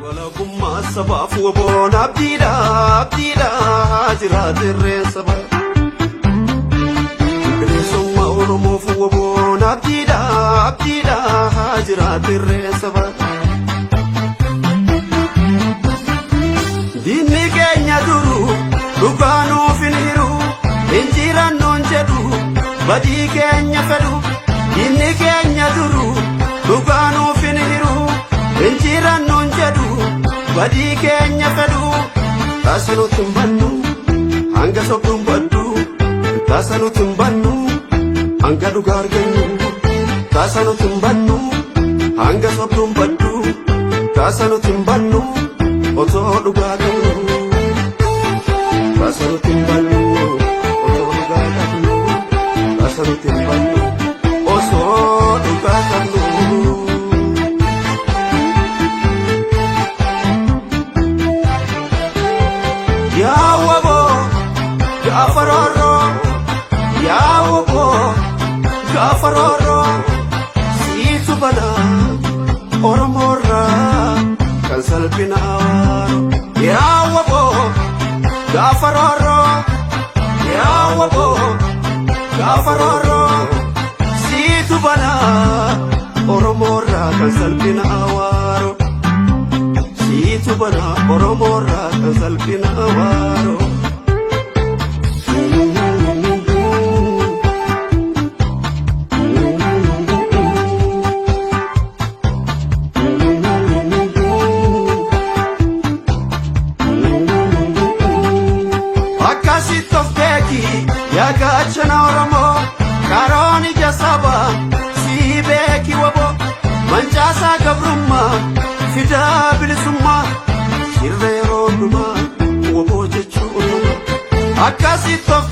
Walabummaa sabaaf WBOn abdiidha, abdiidha, jiraate irreen saba. Bilisummaa Oromoof WBOn abdiidha, abdiidha, jiraate irreen saba. Diinni keenya duru dhugaa nuuf hin hiru, injirannoon jedhu badii keenya fedhu. Diinni keenya duru dhugaa nuuf hin hiru, injirannoon jedhu badii keenya fedhu. Taasa nutti hin bannu hanga sobduun baddu, taasa nutti hin bannu hanga dhugaa argannu, taasa nutti hin bannu hanga sobduun baddu, taasa nutti hin bannu otoo dhugaa qabnu, taasa nutti hin bannu otoo dhugaa qabnu, taasa nutti hin bannu osoo dhugaa qabnu. Yaa WBO gaafa roorroo, yaa WBO gaafa roorroo, siitu banaa Oromoorraa kan salphina awaaru. Yaa WBO gaafa roorroo, yaa WBO gaafa roorroo, siitu banaa Oromoorraa kan salphina awaaru. Siitu banaa Oromoorraa kan salphina awaaru. Akkasitti of beeki yaa gaachana Oromoo, qaroon ija saba sii beeki WBO, mancaasaa gabrummaa fidaa bilisummaa sirra yeroo hundumaa WBO jechuun. Akkasitti of